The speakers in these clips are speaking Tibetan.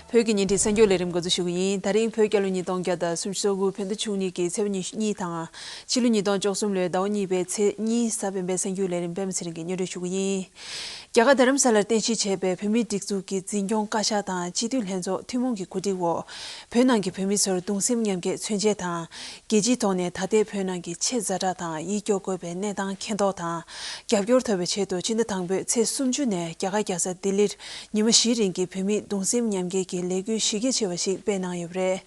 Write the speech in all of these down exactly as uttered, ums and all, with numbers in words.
བོད་ཀྱི་ཉིན་རེའི་གསར་འགྱུར་ལས་རིམ་འགོ་འཛུགས་ཞུ་གི་ཡིན། ད་རིང་བོད་རྒྱལ་ལོ་ཉིས་སྟོང་བརྒྱ་དང་སུམ་ཅུ་སོ་དགུ་བོད་ཟླ་བཅུ་གཉིས་ཀྱི་ཚེས་པ་ཉི་ཤུ་གཉིས་དང་། ཕྱི་ལོ་ཉིས་སྟོང་བཅུ་གསུམ་ལོའི་ཟླ་བ་གཉིས་པའི་ཚེས་གཉིས་གཟའ་སྤེན་པའི་གསར་འགྱུར་ལས་རིམ་པད་མ་ཚེ་རིང་གིས་སྙན་སྒྲོན་ཞུ་གི་ཡིན། རྒྱ་གར་རྡ་རམ་ས་ལར་རྟེན་གཞི་བྱས་པའི་བོད་མིའི་སྒྲིག་འཛུགས་ཀྱི་འཛིན་སྐྱོང་བཀའ་ཤག་དང་སྤྱི་འཐུས་ལྷན་ཚོགས་ཐུན་མོང་གི་གོ་སྒྲིག་འོག་བོད་ནང་གི་བོད་མི་ཚོར་གདུང་སེམས་མཉམ་སྐྱེད་མཚོན་ཆེད་དང་། རྒྱལ་སྤྱིའི་ཐོག་ནས་ད་ལྟའི་བོད་ནང་གི་ཆེས་ཛ་དྲག་དང་ཡིད་སྐྱོ་དགོས་པའི་གནས་སྟངས་མཁྱེན་རྟོགས་དང་། རྒྱབ་སྐྱོར་ཐོབ་པའི་ཆེད་དུ་ཕྱི་ཟླ་དང་པོའི་ཚེས་སུམ་ཅུ་ནས་རྒྱ་གར་རྒྱལ་ས་ལྡི་ལིར་ཉི་མ་བཞིའི་རིང་གི་བོད་མིའི་གདུང་སེམས་མཉམ་སྐྱེད་ཀྱི་ལས་འགུལ་གཞི་རྒྱ་ཆེ་བ་ཞིག་སྤེལ་གནང་ཡོད་པ་རེད།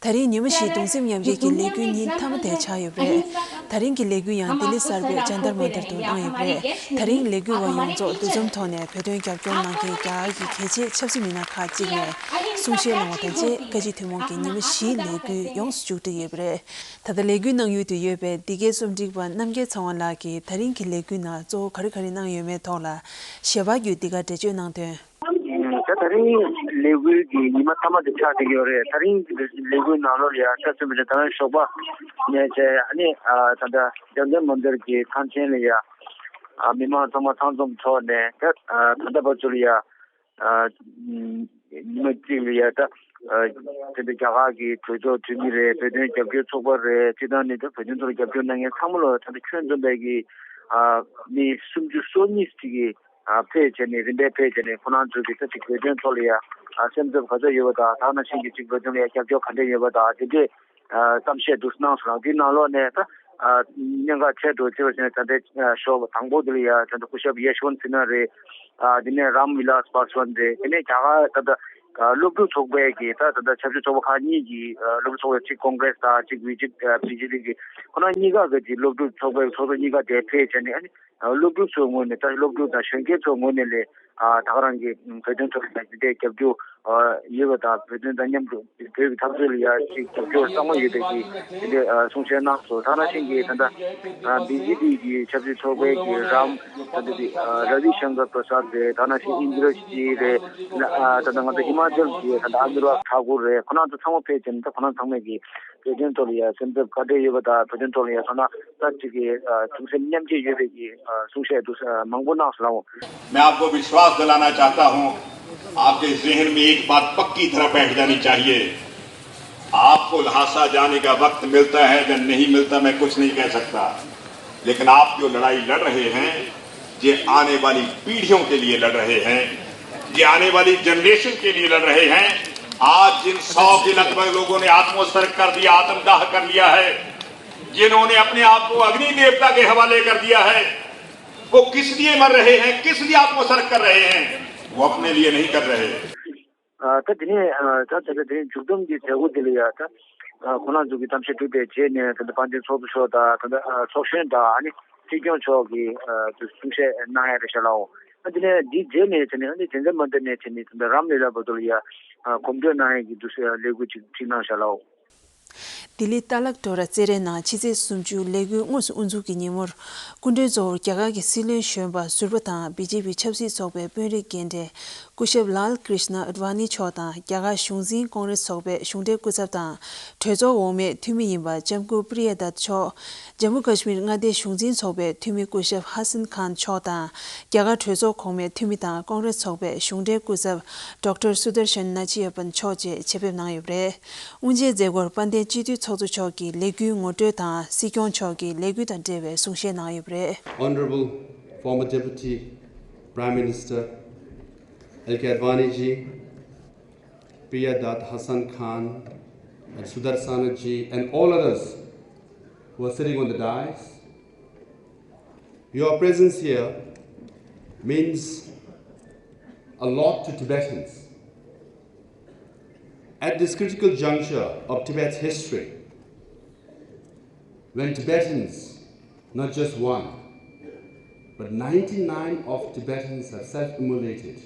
ད་རིང་ཉི་མ་བཞིའི་གདུང་སེམས་མཉམ་སྐྱེད་ཀྱི་ལས་འགུལ་ཉིན་མཐའ་མ་དེ་ཆགས་ཡོད་པ་རེད། ད་རིང་གི་ལས་འགུལ་ཡང་ལྡི་ལི་གསར་པའི་ཇན་ཏར་མན་ཏར་དུ་གནང་ཡོད་པ་རེད། ད་རིང་ལས་འགུལ་བ་ཡོངས་རྫོགས་འདུ་འཛོམས་ཐོག་ནས་བོད་དོན་རྒྱབ་སྐྱོར་གནང་མཁན་རྒྱ་གར་གྱི་གལ་ཆེའི་ཆབ་སྲིད་མི་སྣ་ཁག་ཅིག་ནས་གསུང་བཤད་གནང་བ་དང་བཅས། བཀའ་སྤྱི་ཐུན་མོང་གི་ཉི་མ་བཞིའི་ལས་འགུལ་ཡོངས་སུ་མཇུག་སྒྲིལ་ཡོད་པ་རེད། ད་ལྟ་ལས་འགུལ་གནང་ཡུལ་དུ་ཡོད་པའི་འདི་གའི་རྩོམ་སྒྲིག་པ་རྣམ་རྒྱལ་ཚེ་དབང་ལགས་ཀྱིས་ད་རིང་གི་ལས་འགུལ་ནང་གཙོ་བོ་ག་རེ་ག་རེ་གནང་ཡོད་མེད་ཐོག་ལ་ཞལ་པར་བརྒྱུད་འདི་གར་འགྲེལ་བརྗོད་གནང་དོན། ད་ད་རིང་ལས་འགུལ་གྱི་ཉི་མ་མཐའ་མ་དེ་ཆགས་བསྡད་ཀྱི་ཡོད་རེད། ད་རིང་ལས་འགུལ་ནང་ལོགས་ལ་ཡ་ཆ་མཚོན་པ་བྱས་ན་ད་རིང་ཞོགས་པ་ནས་བྱས་ཨ་ནི་ད་ལྟ་ཇན་ཏར་མན་ཏར་གྱི་ཐང་ཆེན་ལ་ཡ་མི་མང་ཚང་མ་ཚང་འཛོམས་ཐོག་ནས་ད་ད་ལྟ་བར་དུ་ལ་ཡ། ཉི་མ་གཅིག་ལ་ཡ་ད། དེ་འདྲ་རྒྱ་གར་གྱི་གྲོས་ཚོགས་འཐུས་མི་རེད། བོད་དོན་རྒྱབ་སྐྱོར་ཚོགས་པ་རེད། སྤྱི་བཏང་ནས་ད་བོད་དོན་ཐོག་ལ་རྒྱབ་སྐྱོར་གནང་མཁན་ཚང་མ་ལ་ད་ལྟ་ཁྱོན་བསྡོམས་པའི་གི་མི་སུམ་ཅུ་སོ་གཉིས་ཅིག་གིས་ཕེབས་བྱས་ནས་རིམ་པས་ཕེབས་བྱས་ནས་ཁོ་རང་ཚོ་གི་ད་ཅིག་བོད་དོན་ཐོག་ལ་ཡ་སེམས་འཚབ་ག་ཚོད་ཡོད་པ་དང་། ད་ནང་བཞིན་གྱི་ཅིག་བོད་དོན་ལ་ཡ་རྒྱབ་སྐྱོར་ག་འདྲས་ཡོད་པ་དང་དེ་འདྲས། གཏམ་བཤད་འདུག་གནང་སོང་། དེའི་ནང་ལོགས་ནས་ད་གནད་འགག་ཆེ་འགྲོ་ཆེ་བ་ཞིག་ནས་ད་ལྟའི་ཞོགས་པ་དང་པོ་དེ་ལ་ཡ་ད་ལྟ་སྐུ་ཞབས་ཡེ་ཤ་ཝན་སི་ན་རེད། དེ་ནས་རམ་ཝི་ལཱས་པཱ་སི་ཝན་རེད། དེ་ནས་རྒྱ་གར་ད་ལྟ་སློབ་ཕྲུག་ཚོགས་པའི་གི་ད་ད་ལྟ་ཆབ་སྲིད་ཚོགས་པ་ཁག་གཉིས་ཀྱི་སློབ་ཕྲུག་ཚོགས་པ་གཅིག་ཀོང་ཀྲེས་དང་གཅིག་བི་ཇེ་བི་ཇེ་པི་གི་ཁོ་རང་གཉིས་ཀ་གི་སློབ་ཕྲུག་ཚོགས་པའི་ཚོགས་གཙོ་གཉིས་ཀ་དེ་ཕེབས་བྱས་ནས། སློབ་ཕྲུག་ཚོའི་ངོས་ནས་ད་སློབ་ཕྲུག་དང་གཞོན་སྐྱེས་ཚོའི་ངོས་ནས་ལས་ད་ག་རང་གི་བོད་དོན་ཐོག་ལ་དེ་འདྲའི་རྒྱབ་སྐྱོར་ཡོད་པ་དང་། བོད་དོན་དང་མཉམ་དུ་བོད་ཀྱི་འཐབ་རྩོད་ལ་ཡ་ཅིག་རྒྱབ་སྐྱོར་གཙང་མ་ཡོད་པའི་གི་དེ་འདྲའི་གསུང་བཤད་གནང་སོང་། ད་ནང་བཞིན་གྱི་ད་ལྟ་བི་ཇེ་པི་གི་ཆབ་སྲིད་ཚོགས་པའི་གི་རམ་ད་ལྟ་དེ་ར་བི་ཤང་ཀར་པྲ་སཱད་རེད། ད་ནང་བཞིན་ཨིན་དི་ར་ཇི་རེད། ད་ལྟ་ང་ཚོ་ཧི་མ་ཅལ་གི་ད་ལྟ་ཨ་ནུ་རཱག་ཐཱ་ཀུར་རེད། ཁོ་རང་ཚོ་ཚང་མ་ཕེབས་བྱས་ནས་ད་ཁོ་རང་ཚང་མས་གི་བོད་དོན་ཐོག་ལ་ཡ་སེམས་འཚབ་ག་འདྲས་ཡོད་པ་དང་། བོད་དོན་ཐོག་ལ་ཡ་ཐ་ན་ད་ཅིག་གི་གདུང་སེམས་མཉམ་སྐྱེད་ཡོད་པའི་གི་གསུང་བཤད་དུ་མང་པོ་གནང་སོང་། मैं आपको विश्वास दिलाना चाहता हूं, आपके जहन में एक बात पक्की तरह बैठ जानी चाहिए। आपको ल्हासा जाने का वक्त मिलता है या नहीं मिलता, मैं कुछ नहीं कह सकता, लेकिन आप जो लड़ाई लड़ रहे हैं, ये आने वाली पीढ़ियों के लिए लड़ रहे हैं, ये आने वाली जनरेशन के लिए लड़ रहे हैं। आज जिन सौ के लगभग लोगों ने आत्मोत्सर्ग कर दिया, आत्मदाह कर लिया है, जिन्होंने अपने आप को अग्नि देवता के हवाले कर दिया है, वो किस लिए मर रहे हैं, किस लिए आत्मोत्सर्ग कर रहे हैं? वो अपने लिए नहीं कर रहे। ད་དེ་ནས་ད་ད་ལྟ་དེ་ནས་མཇུག་བསྡོམས་ཀྱི་མཛད་སྒོ་དེ་ལ་ཡ་ད་ཁོ་རང་ཚོ་གི་གཏམ་བཤད་གྲུབ་པའི་རྗེས་ནས་ད་ལྟ་དཔལ་ལྡན་ཚོགས་གཙོ་མཆོག་དང་ད་ལྟ་ཚོགས་གཞོན་དང་ཨ་ནི་སྲིད་སྐྱོང་མཆོག་གིས་གསུང་བཤད་གནང་ཡ་རེད་ཤག་ལའོ། ཨ་དེ་ནས་འདིའི་རྗེས་ནས་དེ་ནས་ཨ་ནི་ཇན་ཏར་མན་ཏར་ནས་དེ་ནས་ད་ལྟ་རམ་ལི་ལ་བར་དུ་ལ་ཡ་གོམ་བགྲོད་གནང་ཡ་གི་འདུག་ཟེར་ལས་འགུལ་ཅིག་ཁྲིད་གནང་ཤག་ལའོ། ལྡི་ལི་ཏཱ་ལཀ་ཊོ་ར་རྩེད་རའི་ནང་ཕྱི་ཚེས་སུམ་ཅུ་ལས་འགུལ་དངོས་སུ་དབུ་འཛུགས་ཀྱི་ཉིན་མོར། སྐུ་མགྲོན་གཙོ་བོར་རྒྱ་གར་གྱི་སྲིད་བློན་གཞོན་པ་ཟུར་པ་དང་བི་ཇེ་པི་ཆབ་སྲིད་ཚོགས་པའི་དཔོན་རིགས་རྒན་གྲས་སྐུ་ཞབས་ལཱལ་ཀྲིཤ་ན་ཨེ་ཌི་ཝ་ནི་མཆོག་དང་། རྒྱ་གར་གཞུང་འཛིན་ཀོང་རེས་ཚོགས་པའི་གཞུང་འབྲེལ་སྐུ་ཚབ་དང་། གྲོས་ཚོགས་འོག་མའི་འཐུས་མི་ཡིན་པ་ལྕམ་སྐུ་པྲི་ཡ་དཱ་མཆོག་ཇམ་མུ་ཀ་ཤི་མིར་མངའ་སྡེའི་གཞུང་འཛིན་ཚོགས་པའི་འཐུས་མི་སྐུ་ཞབས་ཧ་སན་ཁཱན་མཆོག་དང་། རྒྱ་གར་གྲོས་ཚོགས་གོང་མའི་འཐུས་མི་དང་ཀོང་རེས་ཚོགས་པའི་གཞུང་འབྲེལ་སྐུ་ཚབ་ཌོག་ཊར་སུ་དར་ཤན་ནཱ་ཅི་ཡ་པན་མཆོག་བཅས་ཆེད་ཕེབས་གནང་ཡོད་པ་རེད། དབུ་འབྱེད་མཛད་སྒོར་དཔལ་ལྡན་སྤྱི་འཐུས་ཚོགས་གཙོ་མཆོག་གིས་ལས་འགུལ་ངོ་སྤྲོད་དང་། སྲིད་སྐྱོང་མཆོག་གིས་ལས་འགུལ་དང་འབྲེལ་བའི་གསུང་བཤད་གནང་ཡོད་པ་རེད། Honorable former Deputy Prime Minister L K Advani ji, Priya Dutt, Hassan Khan, and Sudarsana ji, and all others who are sitting on the dais, your presence here means a lot to Tibetans. At this critical juncture of Tibet's history, when Tibetans, not just one, but ninety-nine of Tibetans have self-immolated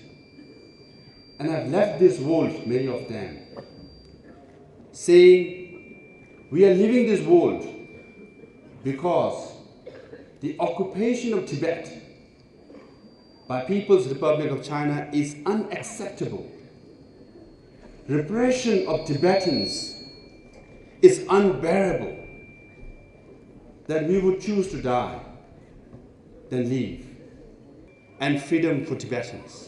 and have left this world, many of them, saying, "We are leaving this world because the occupation of Tibet by People's Republic of China is unacceptable. Repression of Tibetans is unbearable, that we would choose to die than live, and freedom for Tibetans."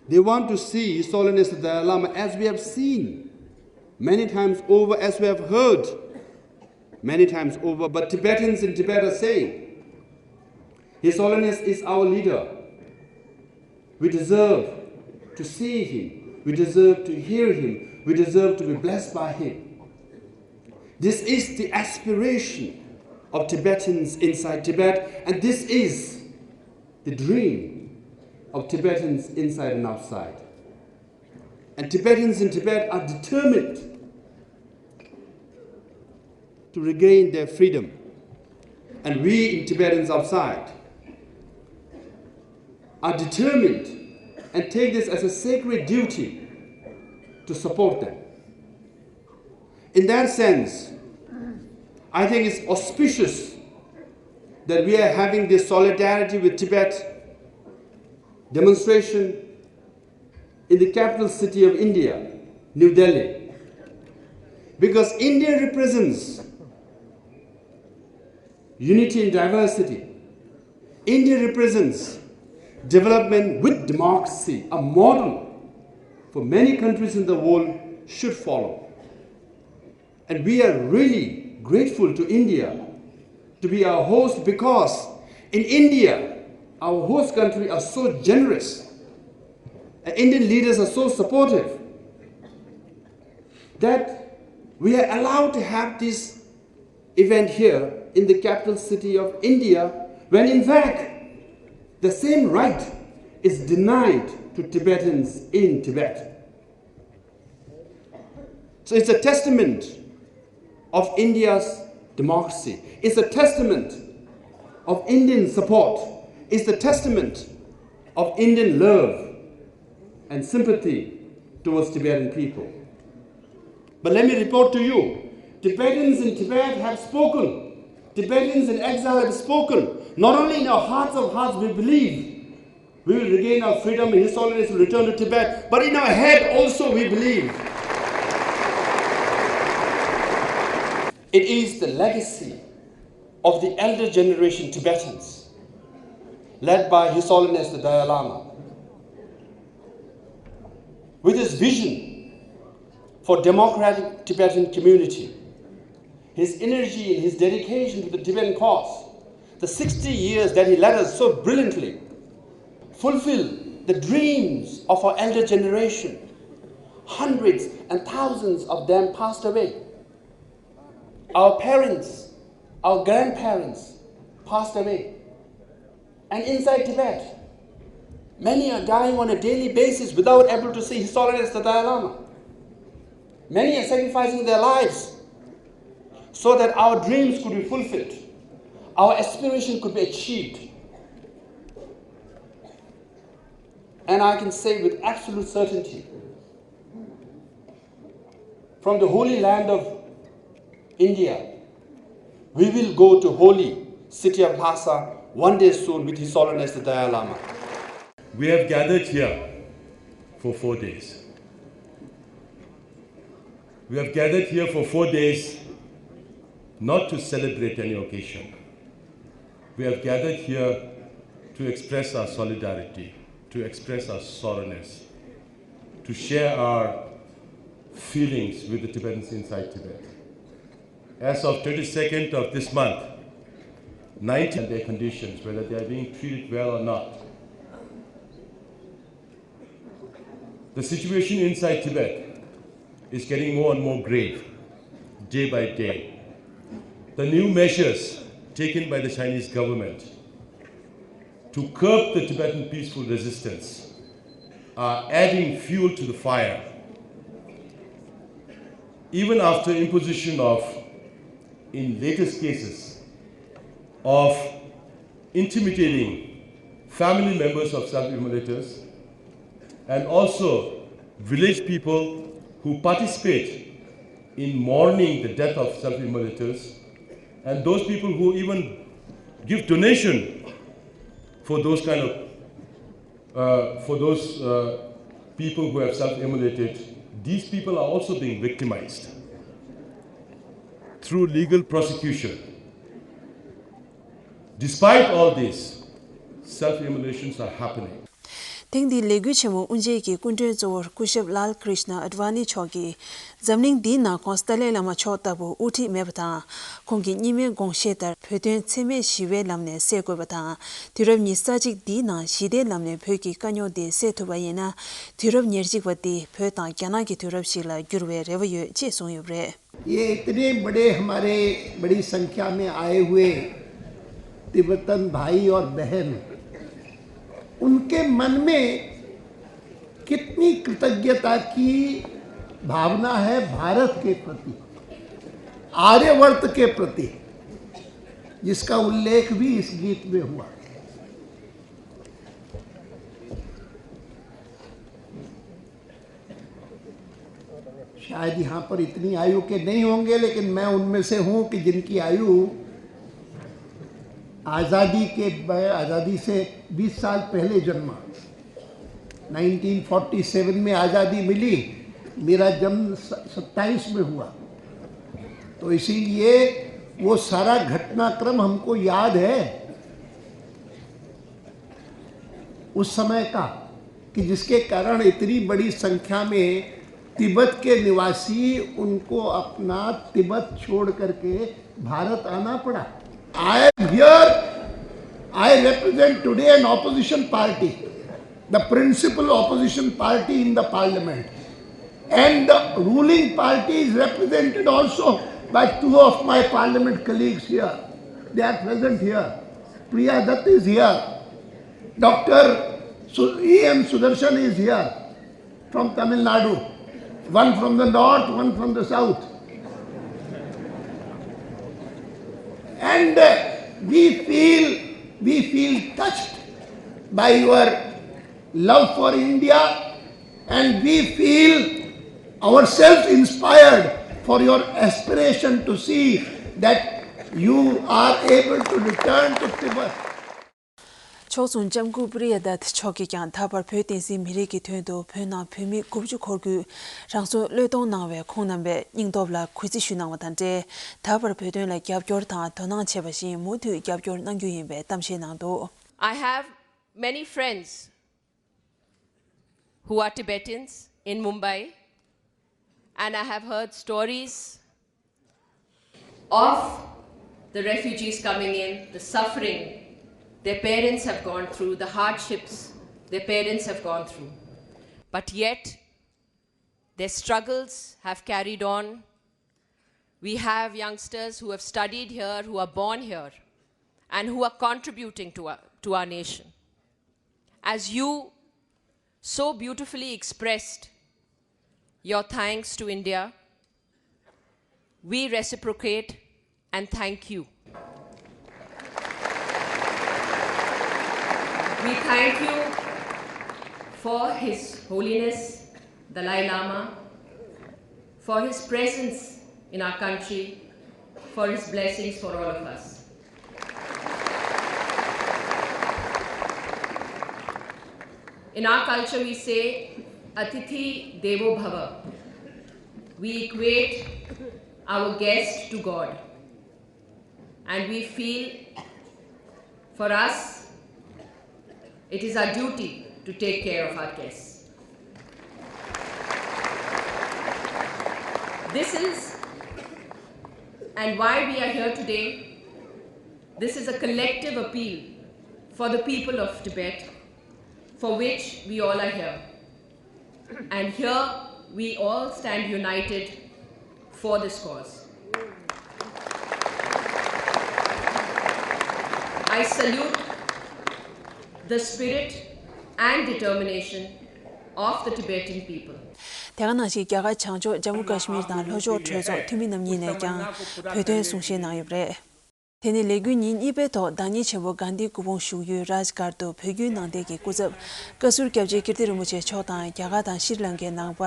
They want to see His Holiness the Dalai Lama, as we have seen many times over, as we have heard many times over. But Tibetans in Tibet are saying, "His Holiness is our leader. We deserve to see him. We deserve to hear him. We deserve to be blessed by him." This is the aspiration of Tibetans inside Tibet, and this is the dream of Tibetans inside and outside. And Tibetans in Tibet are determined to regain their freedom. And we in Tibetans outside are determined and take this as a sacred duty to support them. In that sense, I think it's auspicious that we are having this Solidarity with Tibet demonstration in the capital city of India, New Delhi. Because India represents unity in diversity. India represents development with democracy, a model for many countries in the world should follow. And we are really grateful to India to be our host, because in India, our host country are so generous, and Indian leaders are so supportive that we are allowed to have this event here in the capital city of India, when in fact the same right is denied to Tibetans in Tibet. So it's a testament of India's democracy. It's a testament of Indian support. It's a testament of Indian love and sympathy towards Tibetan people. But let me report to you, Tibetans in Tibet have spoken. Tibetans in exile have spoken. Not only in our hearts of hearts we believe we will regain our freedom and His Holiness will return to Tibet, but in our head also we believe it is the legacy of the elder generation Tibetans, led by His Holiness the Dalai Lama, with his vision for democratic Tibetan community, his energy and his dedication to the Tibetan cause, the sixty years that he led us so brilliantly fulfill the dreams of our elder generation. Hundreds and thousands of them passed away. Our parents, our grandparents passed away. And inside Tibet, many are dying on a daily basis without able to see His Holiness the Dalai Lama. Many are sacrificing their lives so that our dreams could be fulfilled, our aspiration could be achieved. And I can say with absolute certainty, from the holy land of India, we will go to holy city of Lhasa one day soon with His Holiness the Dalai Lama. We have gathered here for four days. We have gathered here for four days not to celebrate any occasion. We have gathered here to express our solidarity, to express our sorrowness, to share our feelings with the Tibetans inside Tibet. As of twenty-second of this month, ninety and their conditions, whether they are being treated well or not. The situation inside Tibet is getting more and more grave day by day. The new measures taken by the Chinese government to curb the Tibetan peaceful resistance are adding fuel to the fire. Even after imposition of, in latest cases, of intimidating family members of self-immolators and also village people who participate in mourning the death of self-immolators and those people who even give donation for those kind of, uh, for those, uh, people who have self-immolated. These people are also being victimized through legal prosecution. Despite all this, self-immolations are happening. ཐེངས་འདིའི་ལས་འགུལ་ཆེན་མོ་དབུ་འབྱེད་ཀྱི་སྐུ་མགྲོན་གཙོ་བོར་སྐུ་ཞབས་ལཱལ་ཀྲིཤ་ན་ཨ་ཌི་ཝ་ནི་མཆོག་གིས། འཛམ་གླིང་འདིའི་ནང་ཁོང་ཏཱ་ལའི་བླ་མ་མཆོག་ལྟ་བུ་དབུ་ཁྲིད་མེད་པ་དང་། ཁོང་གི་སྙིགས་མའི་དགོངས་བཞེད་ལྟར་བོད་དོན་འཚེ་མེད་ཞི་བའི་ལམ་ནས་སེལ་དགོས་པ་དང་། དུས་རབས་ཉི་ཤུ་རྩ་གཅིག་འདིའི་ནང་ཞི་བདེའི་ལམ་ནས་བོད་ཀྱི་དཀའ་རྙོག་འདི་སེལ་ཐུབ་པ་ཡིན་ན། དུས་རབས་ཉེར་གཅིག་པ་འདི་བོད་དང་རྒྱ་ནག་གི་དུས་རབས་ཤིག་ལ་འགྱུར་བའི་རེ་བ་ཡོད་ཅེས་གསུངས་ཡོད་པ་རེད། ये इतने बड़े हमारे, बड़ी संख्या में आए हुए तिब्बतन भाई और बहन, उनके मन में कितनी कृतज्ञता की भावना है भारत के प्रति, आर्यवर्त के प्रति, जिसका उल्लेख भी इस गीत में हुआ। शायद यहाँ पर इतनी आयु के नहीं होंगे, लेकिन मैं उनमें से हूँ कि जिनकी आयु आज़ादी के, मैं आज़ादी से बीस साल पहले जन्मा, नाइनटीन फ़ोर्टी सेवन में आज़ादी मिली, मेरा जन्म स-, सत्ताईस में हुआ। तो इसीलिए वो सारा घटनाक्रम हमको याद है उस समय का, कि जिसके कारण इतनी बड़ी संख्या में तिब्बत के निवासी, उनको अपना तिब्बत छोड़ करके भारत आना पड़ा। I am here, I represent today an opposition party, the principal opposition party in the parliament. And the ruling party is represented also by two of my parliament colleagues here. They are present here. Priya Dutt is here. Doctor Su-, E M Sudarshan is here from Tamil Nadu. One from the north, one from the south. And, uh, we feel, we feel touched by your love for India, and we feel ourselves inspired for your aspiration to see that you are able to return to Tibet. ཕྱོགས་མཚུངས་ལྕམ་སྐུ་པྲི་ཡ་དཱ་ཐི་མཆོག་གིས་ཀྱང་ད་བར་བོད་བསྟན་སྲིད་མི་རིགས་ཀྱི་དོན་དུ་བོད་ནང་བོད་མི་དགུ་བཅུ་འཁོར་དགུས་རང་སྲོག་བློས་གཏོང་གནང་བའི་ཁོང་རྣམ་པའི་སྙིང་སྟོབས་ལ་གུས་བརྩི་ཞུ་གནང་བ་དང་འབྲེལ། ད་བར་བོད་དོན་ལ་རྒྱབ་སྐྱོར་དང་དོ་སྣང་བྱས་པ་བཞིན་མུ་མཐུད་རྒྱབ་སྐྱོར་གནང་རྒྱུ་ཡིན་པའི་གཏམ་བཤད་གནང་འདུག། I have many friends who are Tibetans in Mumbai, and I have heard stories of the refugees coming in, the suffering their parents have gone through, the hardships their parents have gone through. But yet, their struggles have carried on. We have youngsters who have studied here, who are born here, and who are contributing to our, to our nation. As you so beautifully expressed your thanks to India, we reciprocate and thank you. We thank you for His Holiness Dalai Lama, for his presence in our country, for his blessings for all of us. In our culture, we say, "Atithi Devo Bhava." We equate our guest to God. And we feel, for us, it is our duty to take care of our guests. This is, and why we are here today, this is a collective appeal for the people of Tibet, for which we all are here. And here we all stand united for this cause. I salute the spirit and determination of the Tibetan people. དེ་ག་ནང་བཞིན་རྒྱ་གར་བྱང་ཕྱོགས་ཇམ་མུ་ཀ་ཤི་མིར་དང་ལྷོ་ཕྱོགས་གྲོས་ཚོགས་འཐུས་མི་རྣམ་གཉིས་ནས་ཀྱང་བོད་དོན་གསུང་བཤད་གནང་ཡོད་པ་རེད། དེ་ནི་ལས་འགུལ་ཉིན་གཉིས་པའི་ཐོག་བདག་ཉིད་ཆེན་པོ་གྷན་དྷི་སྐུ་ཕུང་བཞུགས་ཡུལ་རཱཇ་གར་དུ་བོད་བརྒྱུད་ནང་བསྟན་གྱི་སྐུ་ཚབ་བཀའ་ཟུར་སྐྱབས་རྗེ་ཀིརྟི་རིན་པོ་ཆེ་མཆོག་དང་རྒྱ་གར་དང་ཤྲི་ལང་ཀའི་ནང་པ་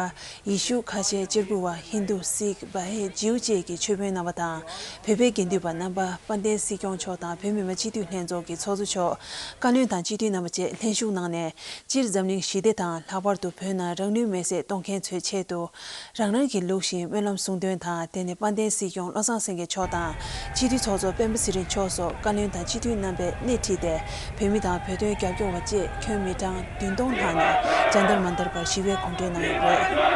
ཡེ་ཤུ་ཁ་ཆེ་གཅེར་བུ་བ་ཧིན་དུ་སིག་བ་ཧེ་ཇིའུ་བཅས་ཀྱི་ཆོས་དཔོན་རྣམ་པ་དང་བོད་པའི་དགེ་འདུན་པ་རྣམ་པ་དཔལ་ལྡན་སྲིད་སྐྱོང་མཆོག་དང་བོད་མི་མང་སྤྱི་འཐུས་ལྷན་ཚོགས་ཀྱི་ཚོགས་གཙོ་མཆོག་བཀའ་བློན་དང་སྤྱི་འཐུས་རྣམ་པ་བཅས་ལྷན་ཞུགས་གནང་ནས་སྤྱིར་འཛམ་གླིང་ཞི་བདེ་དང་ལྷག་པར་དུ་བོད་ནང་རང་ནུས་མེད་སའི་གཏོང་མཁན་ཚོའི་ཆེད་དུ། རང་རང་གི་ལུགས་བཞིན་སྨོན་ལམ་གསུང་འདོན་དང་། དེ་ནས་དཔལ་ལྡན་སྲིད་སྐྱོང་བློ་བཟང་སེང་གེ་མཆོག་དང་། སྤྱི་འཐུས་ཚོགས་གཙོ་སྤེན་པ་ ཚེ་རིང་མཆོག་སོགས་བཀའ་བློན་དང་སྤྱི་འཐུས་རྣམ་པས་སྣེ་ཁྲིད་དེ། བོད་མི་དང་བོད་དོན་རྒྱབ་སྐྱོར་བ་བཅས་ཁྱོན་མི་གྲངས་བདུན་སྟོང་ལྷག་ནས་ཇན་ཏར་མན་ཏར་བར་ཞི་བའི་གོམ་བགྲོད་གནང་ཡོད་པ་རེད།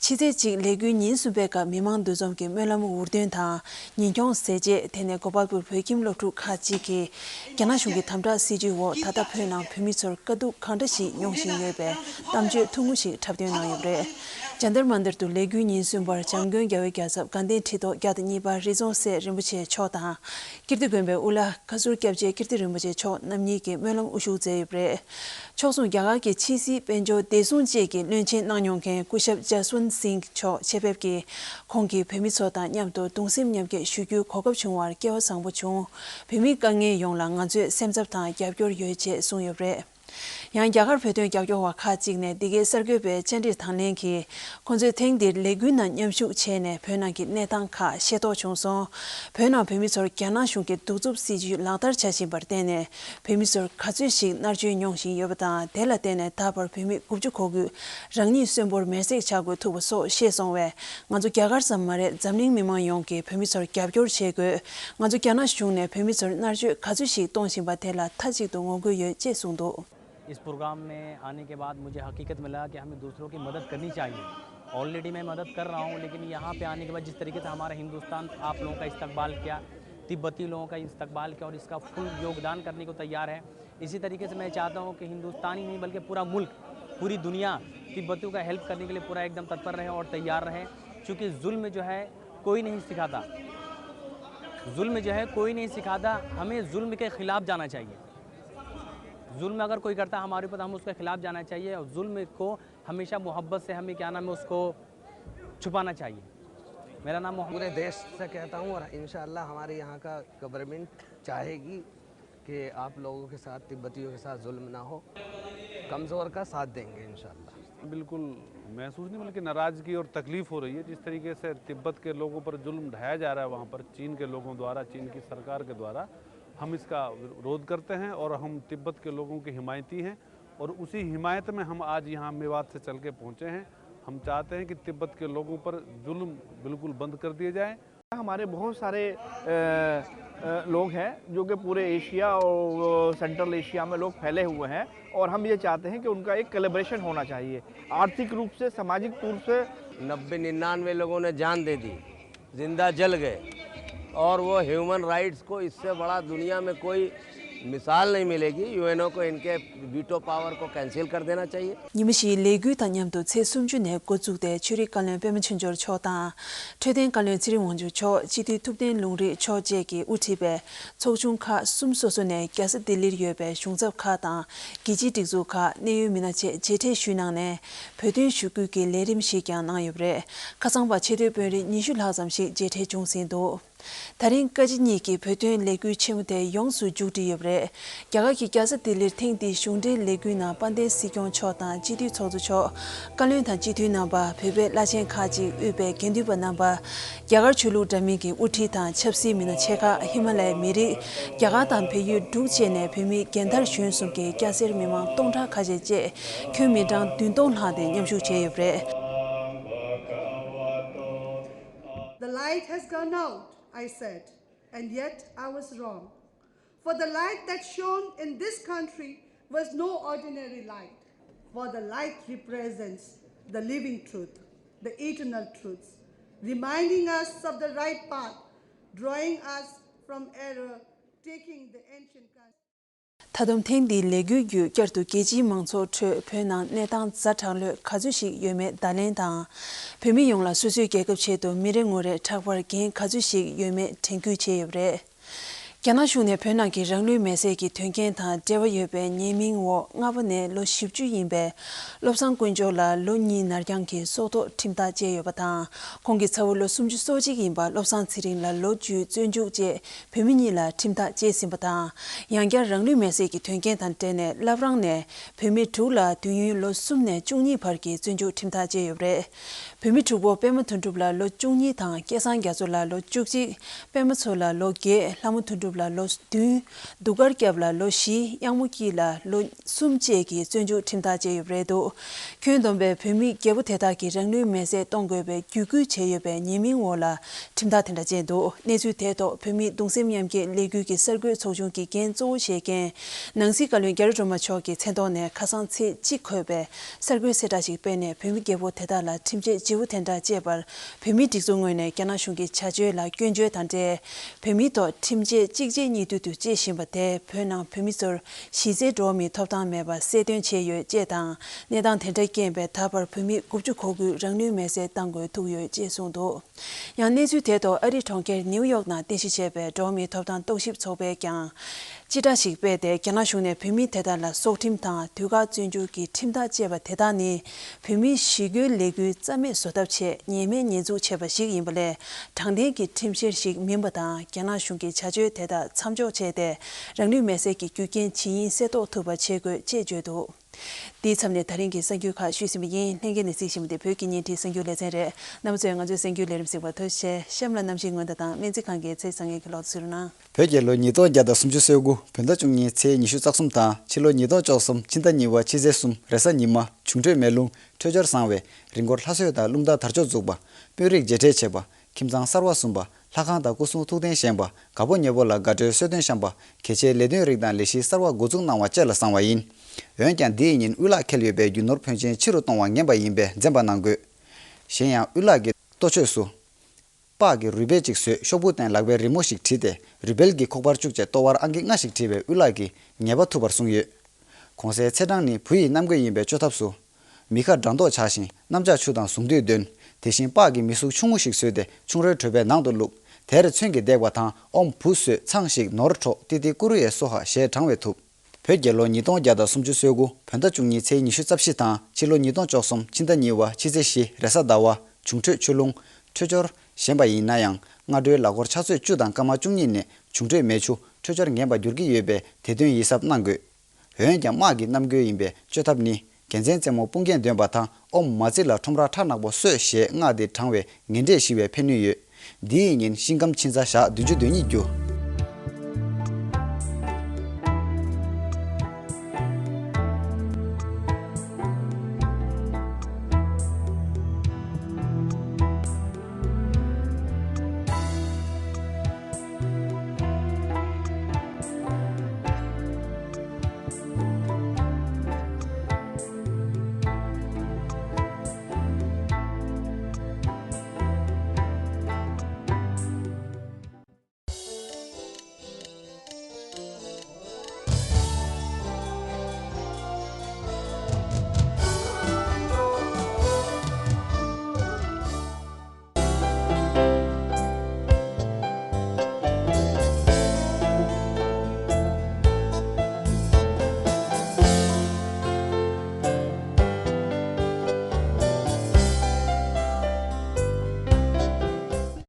ཕྱི་ཚེས་གཅིག་ལས་འགུལ་ཉིན་གསུམ་པའི་སྐབས་མི་མང་འདུ་འཛོམས་ཀྱི་སྨོན་ལམ་འུར་འདོན་དང་ཉིན་གྱོང་ཟས་བཅད། དེ་ནས་གོ་པལ་པུར་བོད་ཁྱིམ་སློབ་ཕྲུག་ཁག་ཅིག་གིས་རྒྱ་ནག་གཞུང་གི་དམ་དྲག་སྲིད་བྱུས་འོག་ད་ལྟ་བོད་ནང་བོད་མི་ཚོར་དཀའ་སྡུག་གང་འདྲ་ཞིག་མྱོང་བཞིན་ཡོད་པའི་གཏམ་བརྗོད་ཐུང་ངུ་ཞིག་འཁྲབ་སྟོན་གནང་ཡོད་པ་རེད། ཇན་ཏར་མན་ཏར་དུ་ལས་འགུལ་ཉིན་གསུམ་པར་བྱམས་མགོན་རྒྱལ་བའི་རྒྱལ་ཚབ་དགའ་ལྡན་ཁྲི་ཐོག་བརྒྱ་དང་གཉིས་པ་རི་རྫོང་སྲས་རིན་པོ་ཆེ་མཆོག་དང་། ཀིརྟི་དགོན་པའི་དབུ་བླ་བཀའ་ཟུར་སྐྱབས་རྗེ་ཀིརྟི་རིན་པོ་ཆེ་མཆོག་རྣམ་གཉིས་ཀྱིས་སྨོན་ལམ་དབུ་བཞུགས་མཛད་ཡོད་པ་རེད། ཕྱོགས་མཚུངས་རྒྱ་གར་གྱི་ཕྱི་སྲིད་དཔལ་འབྱོར་བདེ་སྲུང་བཅས་ཀྱི་བློན་ཆེན་གནང་མྱོང་མཁན་སྐུ་ཞབས་ཇ་སུན་སིང་མཆོག་ཆེད་ཕེབས་ཀྱིས། ཁོང་གིས་བོད་མི་ཚོ་དང་མཉམ་དུ་གདུང་སེམས་མཉམ་སྐྱེད་ཞུ་རྒྱུའི་གོ་སྐབས་བྱུང་བར་སྐལ་བ་བཟང་པོ་བྱུང་། བོད་མིའི་དཀའ་ངལ་ཡོངས་ལ་ང་ཚོས་སེམས་འཚབ་དང་རྒྱབ་སྐྱོར་ཡོད་ཅེས་གསུངས་ཡོད་པ་རེད། ཡང་རྒྱ་གར་བོད་དོན་རྒྱབ་སྐྱོར་བ་ཁག་ཅིག་ནས་འདི་གའི་གསར་འགོད་པའི་བཅར་འདྲིར་དང་ལེན་གྱིས། ཁོང་ཚོས་ཐེངས་འདིར་ལས་འགུལ་ནང་མཉམ་ཞུགས་བྱས་ནས་བོད་ནང་གི་གནས་སྟངས་ཁག་ཤེས་རྟོགས་བྱུང་སོང་། བོད་ནང་བོད་མི་ཚོར་རྒྱ་ནག་གཞུང་གི་གདུག་རྩུབ་སྲིད་བྱུས་ལག་བསྟར་བྱ་བཞིན་པར་བརྟེན་ནས། བོད་མི་ཚོར་ག་ཚོད་ཞིག་མནར་གཅོད་མྱོང་བཞིན་ཡོད་པ་དང་། དེ་ལ་བརྟེན་ནས་ད་བར་བོད་མི་དགུ་བཅུ་གོ་དགུ་རང་ཉིད་གསོན་པོར་མེར་སྲེག་ཆགས་དགོས་ཐུག་པ་སོགས་ཤེས་སོང་བས། ང་ཚོ་རྒྱ་གར་ཙམ་མ་རེད། འཛམ་གླིང་མི་མང་ཡོངས་ཀྱིས་བོད་མི་ཚོར་རྒྱབ་སྐྱོར་བྱེད་དགོས། ང་ཚོ་རྒྱ་ནག་གཞུང་ནས་བོད་མི་ཚོར་མནར་གཅོད་ག་ཚོད་ཞིག་གཏོང་བཞིན་པ་དེ་ལ་མཐའ་གཅིག་ཏུ་ངོ་རྒོལ་ཡོད་ཅེས་གསུངས་འདུག། इस प्रोग्राम में आने के बाद मुझे हकीकत मिला कि हमें दूसरों की मदद करनी चाहिए। ऑलरेडी मैं मदद कर रहा हूँ, लेकिन यहाँ पे आने के बाद जिस तरीके से हमारा हिंदुस्तान आप लोगों का इस्तकबाल किया, तिब्बती लोगों का इस्तकबाल किया और इसका फुल योगदान करने को तैयार है। इसी तरीके से मैं चाहता हूँ कि हिंदुस्तान ही नहीं, बल्कि पूरा मुल्क, पूरी दुनिया तिब्बतियों का हेल्प करने के लिए पूरा एकदम तत्पर रहे और तैयार रहे, क्योंकि जुल्म जो है, कोई नहीं सिखाता। जुल्म जो है, कोई नहीं सिखाता। हमें जुल्म के खिलाफ जाना चाहिए। जुल्म अगर कोई करता है हमारे ऊपर, तो हम उसके खिलाफ जाना चाहिए और जुल्म को हमेशा मोहब्बत से हमें, क्या नाम है, उसको छुपाना चाहिए। मेरा नाम मोहम्मद पूरे देश से कहता हूँ और इंशाअल्लाह हमारे यहाँ का गवर्नमेंट चाहेगी कि आप लोगों के साथ, तिब्बतियों के साथ जुल्म ना हो, कमज़ोर का साथ देंगे इंशाअल्लाह। बिल्कुल महसूस नहीं, बल्कि नाराज़गी और तकलीफ़ हो रही है। जिस तरीके से तिब्बत के लोगों पर जुल्म ढाया जा रहा है, वहाँ पर चीन के लोगों द्वारा, चीन की सरकार के द्वारा, हम इसका विरोध करते हैं और हम तिब्बत के लोगों के हिमायती हैं। और उसी हिमायत में हम आज यहाँ मेवात से चल के पहुँचे हैं। हम चाहते हैं कि तिब्बत के लोगों पर जुल्म बिल्कुल बंद कर दिए जाए। हमारे बहुत सारे अ, अ, लोग हैं जो कि पूरे एशिया और सेंट्रल एशिया में लोग फैले हुए हैं, और हम ये चाहते हैं कि उनका एक कोलैबोरेशन होना चाहिए, आर्थिक रूप से, सामाजिक रूप से। नब्बे निन्यानवे लोगों ने जान दे दी, जिंदा जल गए, और वो ह्यूमन राइट्स को, इससे बड़ा दुनिया में कोई मिसाल नहीं मिलेगी। यूएनओ को इनके वीटो पावर को कैंसिल कर देना चाहिए। ཉི་མ་བཞིའི་ལས་འགུལ་དང་མཉམ་དུ་ཚེས་སུམ་ཅུ་ནས་འགོ་བཙུགས་ཏེ། ཆོས་རིག་བཀའ་བློན་པད་མ་ཆོས་འབྱོར་མཆོག་དང་། འཕྲོད་བསྟེན་བཀའ་བློན་ཚེ་རིང་དབང་ཕྱུག་མཆོག་སྤྱི་འཐུས་ཐུབ་བསྟན་ལུང་རིགས་མཆོག་བཅས་ཀྱིས་དབུ་ཁྲིད་པའི་ཚོགས་ཆུང་ཁག་གསུམ་སོ་སོ་ནས་རྒྱལ་ས་ལྡི་ལིར་ཡོད་པའི་གཞུང་ཚབ་ཁག་དང་། རྒྱལ་སྤྱིའི་སྒྲིག་འཛུགས་ཁག་གནད་ཡོད་མི་སྣ་བཅས་མཇལ་འཕྲད་ཞུས་གནང་ནས། བོད་དོན་ཞུ་སྐུལ་གྱི་ལས་རིམ་ཞིག་ཀྱང་གནང་ཡོད་པ་རེད། ཁ་སང་བར་ཆེས་མཐོའི་དཔོན་རིགས་ཉི་ཤུ་ལྷག་ཙམ་ཞིག་མཇལ་འཕྲད་བྱུང་ཟིན་འདུག། ད་རིང་བཀའ་སྤྱི་གཉིས་ཀྱི་བོད་དོན་ལས་འགུལ་ཆེན་མོ་དེ་ཡོངས་སུ་མཇུག་སྒྲིལ་ཡོད་པ་རེད། རྒྱ་གར་གྱི་རྒྱལ་ས་ལྡི་ལིར་ཐེངས་འདིའི་གཞུང་འབྲེལ་ལས་འགུལ་ནང་དཔལ་ལྡན་སྲིད་སྐྱོང་མཆོག་དང་སྤྱི་འཐུས་ཚོགས་གཙོ་མཆོག། བཀའ་བློན་དང་སྤྱི་འཐུས་རྣམ་པ། བོད་པའི་བླ་ཆེན་ཁག་ཅིག་དབུས་པའི་དགེ་འདུན་པ་རྣམ་པ། རྒྱ་གར་ཆོས་ལུགས་འདྲ་མིན་གྱི་དབུ་ཁྲིད་དང་ཆབ་སྲིད་མི་སྣ་ཆེ་ཁག། ཧི་མ་ལ་ཡའི་མི་རིགས། རྒྱ་གར་དང་བལ་ཡུལ་འབྲུག་བཅས་ནས་བོད་མི་རྒན་དར་གཞོན་གསུམ་གྱི་སྐྱ་སེར་མི་མང་སྟོང་ཕྲག་ཁ་ཤས་བཅས་ཁྱོན་མི་གྲངས་བདུན་སྟོང་ལྷག་དེ་མཉམ་ཞུགས་བྱས་ཡོད་པ་རེད། The light has gone out, I said, and yet I was wrong. For the light that shone in this country was no ordinary light, for the light represents the living truth, the eternal truth, reminding us of the right path, drawing us from error, taking the ancient country. ད་དུང་ཐེངས་འདིའི་ལས་འགུལ་བརྒྱུད་བསྐྱར་དུ་རྒྱལ་སྤྱིའི་མང་ཚོགས་ཁྲོད་བོད་ནང་གནས་སྟངས་ཛ་དྲག་ལོས་ག་ཚོད་ཞིག་ཡོད་མེད་བརྡ་ལན་དང་། བོད་མི་ཡོངས་ལ་སོ་སོའི་རྒྱལ་ཁབ་ཆེད་དུ་མི་རེ་ངོ་རེར་ཕྲག་པར་འགན་ག་ཚོད་ཞིག་ཡོད་མེད་དྲན་སྐུལ་བྱས་ཡོད་པ་རེད། རྒྱ་ནག་གཞུང་ནས་བོད་ནང་གི་རང་ལུས་མེར་སྲེག་གི་དོན་རྐྱེན་དང་འབྲེལ་བ་ཡོད་པའི་ཉེས་མིང་འོག་ལྔ་པ་ནས་ལོ་བཞི་བཅུ་ཡིན་པའི་བློ་བཟང་དཀོན་མཆོག་ལ་ལོ་གཉིས་ནར་འགྱངས་ཀྱི་སྲོག་ཐོག་ཁྲིམས་ཐག་བཅད་ཡོད་པ་དང་། ཁོང་གི་ཚ་བོ་ལོ་སུམ་ཅུ་སོ་གཅིག་ཡིན་པ་བློ་བཟང་ཚེ་རིང་ལ་ལོ་བཅུའི་བཙོན་འཇུག་བཅས་བོད་མི་གཉིས་ལ་ཁྲིམས་ཐག་བཅད་ཟིན་པ་དང་། ཡང་བསྐྱར་རང་ལུས་མེར་སྲེག་གི་དོན་རྐྱེན་དང་འབྲེལ་ནས་བླ་བྲང་ནས་བོད་མི་དྲུག་ལ་དུས་ཡུན་ལོ་གསུམ་ནས་བཅུ་གཉིས་བར་གྱི་བཙོན་འཇུག་ཁྲིམས་ཐག་བཅད་ཡོད་པ་རེད། བོད་མི་དྲུག་པོ་པད་མ་དོན་གྲུབ་ལ་ལོ་བཅུ་གཉིས་དང་སྐལ་བཟང་རྒྱ་མཚོ་ལ་ལོ་བཅུ་གཅིག། པད་མ་མཚོ་ལ་ལོ་བརྒྱད། ལྷ་མོ་དོན་གྲུབ། ལ་ལོ་བདུན། གདུགས་དཀར་སྐྱབས་ལ་ལོ་བཞི། གཡང་མོ་སྐྱིད་ལ་ལོ་གསུམ་བཅས་ཀྱི་བཙོན་འཇུག་ཁྲིམས་ཐག་བཅད་ཡོད་པ་རེད་འདུག་ཁྱོན་བསྡོམས་པའི་བོད་མི་བརྒྱད་པོ་དེ་དག་གིས་རང་ལུས་མེར་སྲེག་གཏོང་དགོས་པའི་བརྒྱུད་སྐུལ་བྱས་ཡོད་པའི་ཉེས་མིང་འོག་ལ་ཁྲིམས་ཐག་དེ་འདྲ་བཅད་འདུག་གནས་ཚུལ་དེའི་ཐོག་བོད་མིའི་གདུང་སེམས་མཉམ་སྐྱེད་ལས་འགུལ་གྱི་གསར་འགོད་ཚོགས་ཆུང་གི་འགན་གཙོ་བོ་བཞེས་མཁན་ནང་སྲིད་བཀའ་བློན་རྒྱ་རི་སྒྲོལ་མ་མཆོག་གིས་མཚན་ཐོག་ནས་ཁ་སང་ཚེས་གཅིག་འཁོད་པའི་གསར་འགོད་གསལ་བསྒྲགས་ཤིག་སྤེལ་ནས། བོད་མི་བརྒྱད་པོ་དེ་དག་ལ་ཁྲིམས་ཆད་ལྗིད་པོ་དེ་འདྲ་བཅད་པར་བོད་མིའི་སྒྲིག་འཛུགས་ངོས་ནས་རྒྱ་ནག་གཞུང་གི་བྱ་སྤྱོད་ལ་སྐྱོན་བརྗོད་དང་འབྲེལ། བོད་མིའི་ཐོག་ཁྲིམས་ཆད་གཅིག་རྗེས་གཉིས་མཐུད་དུ་བཅད་བཞིན་པ་དེས་བོད་ནང་བོད་མི་ཚོར་གཞི་རྩའི་འགྲོ་བ་མིའི་ཐོབ་ཐང་མེད་པ་གསལ་སྟོན་བྱས་ཡོད་ཅེས་དང་། གནས་སྟངས་དེ་འདྲ་རྐྱེན་པས་ད་བར་བོད་མི་དགུ་བཅུ་གོ་དགུས་རང་ལུས་མེར་སྲེག་བཏང་དགོས་ཐུག་ཡོད་ཅེས་གསུངས་འདུག་ཡང་གནས་ཚུལ་དེའི་ཐོག་ཨ་རིའི་གྲོང་ཁྱེར་ནིའུ་ཡོག་ནང་རྟེན་གཞི་བྱས་པའི་འགྲོ་བ་མིའི་ཐོབ་ཐང་རྟོག་ཞིབ་ཚོགས་པས་ཀྱང་སྤྱི་བསྒྲགས་ཤིག་སྤེལ་ཏེ། རྒྱ་ནག་གཞུང་ནས་བོད་མི་དེ་དག་ལ་སྲོག་ཁྲིམས་དང་དུས་བཀག་བཙོན་འཇུག་གི་ཁྲིམས་ཐག་བཅད་པ་དེ་དག་ནི། བོད་མིའི་ཞི་རྒོལ་ལས་འགུལ་རྩ་མེད་བཟོ་ཐབས་ཆེད་ཉེས་མེད་ཉེས་འཛུགས་བྱས་པ་ཞིག་ཡིན་པ་ལས། དྲང་བདེན་གྱི་ཁྲིམས་བཤེར་ཞིག་མིན་པ་དང་། རྒྱ་ནག་གཞུང་གི་བྱ་སྤྱོད་དེ་དག་མཚམས་འཇོག་བྱས་ཏེ། རང་ལུས་མེར་སྲེག་གི་རྒྱུ་རྐྱེན་ཇི་ཡིན་གསལ་རྟོགས་ཐུབ་པ་བྱེད་དགོས་ཅེས་བརྗོད་འདུག་འདིའི་མཚམས་ནས་ད་རིང་གི་གསར་འགྱུར་ཁག་ཞུས་ཟིན་པ་ཡིན། ལྷན་རྒྱས་ནས་གཟིགས་བཞིན་པ་འདི་བོད་ཀྱི་བརྙན་འཕྲིན་གསར་འགྱུར་ལེ་ཚན་རེད། རྣམ་པ་ཚོས་ང་ཚོའི་གསར་འགྱུར་ལས་རིམ་གཟིགས་པར་ཐུགས་རྗེ་ཆེ། གཤམ་ལ་གནམ་གཤིས་སྔོན་བརྡ་དང་སྨན་རྩིས་ཁང་གི་ཚེས་བཟང་ངན་གྱི་ལོ་ཚོད་ཞུ་རོགས་གནང་། བོད་རྒྱལ་ལོ་ཉིས་སྟོང་བརྒྱ་དང་སུམ་ཅུ་སོ་དགུ་བོད་ཟླ་བཅུ་གཉིས་ཚེས་ཉི་ཤུ་རྩ་གསུམ་དང་ཕྱི་ལོ་ཉིས་སྟོང་བཅུ་གསུམ་ཕྱི་ཟླ་གཉིས་པ་ཕྱི་ཚེས་གསུམ་རེས་གཟའ་ཉི་མ། འབྱུང་འཕྲོད་མེ་རླུང་། འཕྲོད་སྦྱོར་བཟང་བས་རི་མགོར་ལྷ་གསོལ་དང་རླུང་རྟ་དར་ལྕོག་འཛུགས་པ། དཔོན་རིགས་མཇལ་འཕྲད་བྱེད་པ། ཁྱིམ་ཚང་གསར་བ་བཟུང་བ། ལྷ་ཁང་དང་སྐུ་གསུང་ཐུགས་རྟེན་བཞེངས་པ། དགའ་པོ་ཉེ་པོ་ལ་དགའ་སྤྲོའི་གསོལ་སྟོན་བཤམས་པ། གལ་ཆེའི་ལས་དོན་རིགས་དང་ལས་གཞིའི་གསར་བ་འགོ་འཛུགས་གནང་བ་བཅས་ལ་བཟང་བ་ཡིན། འོན་ཀྱང་འདི་ཡི་ཉིན་དབུལ་ལག་འཁེལ་ཡོད་པས་རྒྱུ་ནོར་ཕོན་ཆེན་ཕྱི་རུ་གཏོང་བ་ངན་པ་ཡིན་པས་འཛེམ་པ་གནང་དགོས། གཞན་ཡང་དབུལ་ལག་གི་ལྟོ་ཆས་སུ། པགས་ཀྱི་རུས་སྦལ་གཅིག་བཟོས། ཤོག་བུ་སྟེང་ལག་པའི་རི་མོ་ཞིག་བྲིས་ཏེ། རུས་སྦལ་གྱི་ཁོག་པར་བཅུག་བྱས་ལྟོ་བར་ཨང་ཀི་ལྔ་ཞིག་བྲིས་པས་དབུལ་ལག་གིས་ཉེས་པ་ཐུབ་པར་གསུངས་ཡོད། གོང་གསལ་ཚེས་གྲངས་ནི་བུ་ཡི་གནམ་སྒོས་ཡིན་པས་བཅོས་ཐབས་སུ། མི་ཁ་སྒྲ་མདོག་ཆགས་ཤིང་གནམ་ལྕགས་ཆུ་དང་ཟུང་དུས་འདོན། དེ་བཞིན་པགས་ཀྱི་མི་གཟུགས་ཆུང་ངུ་ཞིག་བཟོས་ཏེ་ཆུང་རོལ་གྲོད་པའི་ནང་དུ་བླུགས། དེར་ཚོན་གྱིས་བརྡེག་པ་དང་ཨོམ་བུ་བཟོས་ཚང་ཞིག་ནོར་འཕྲོག་ཏི་ཏི་ཀུ་རུ་ཡེ་སོ་ཧ་ཞེས་བགྲང་བས་ཐུབ། བོད་རྒྱལ་ལོ་ཉིས་སྟོང་བརྒྱ་དང་སུམ་ཅུ་སོ་དགུ་བོད་ཟླ་བཅུ་གཉིས་ཚེས་ཉི་ཤུ་རྩ་བཞི་དང་ཕྱི་ལོ་ཉིས་སྟོང་བཅུ་གསུམ་ཕྱི་ཟླ་གཉིས་པ་ཕྱི་ཚེས་བཞི་རེས་གཟའ་ཟླ་བ། འབྱུང་འཕྲོད་ཆུ་རླུང་། འཕྲོད་སྦྱོར་ཞན་པ་ཡིན་ན་ཡང་སྔ་དྲོའི་ལག་འཁོར་ཆུ་ཚོད་བཅུ་དང་སྐར་མ་བཅུ་གཉིས་ནས་འབྱུང་འཕྲོད་མེ་ཆུ་འཕྲོད་སྦྱོར་ངན་པར་འགྱུར་གྱི་ཡོད་པས་དེ་དོན་ཡིད་གཟབ་གནང་དགོས། འོན་ཀྱང་དམག་གི་གནམ་སྒོས་ཡིན་པས་བཅོས་ཐབས་ནི། རྒྱལ་མཚན་རྩེ་མོ་དཔུང་རྒྱན་འདོན་པ་དང་ཨོམ་མ་ཙི་ལ་ཁྲོམ་ར་ཁྲ་ནག་པོ་གསོས་ཞེས་སྔགས་འདི་བགྲང་བས་ངན་འབྲས་ཞི་བའི་ཕན་ནུས་ཡོད། འདི་ཡི་ཉིན་ཤིང་སྐམ་ཕྱི་ཟླ་ཞག་བདུན་ཅུ་དོན་གཉིས་རྒྱུ།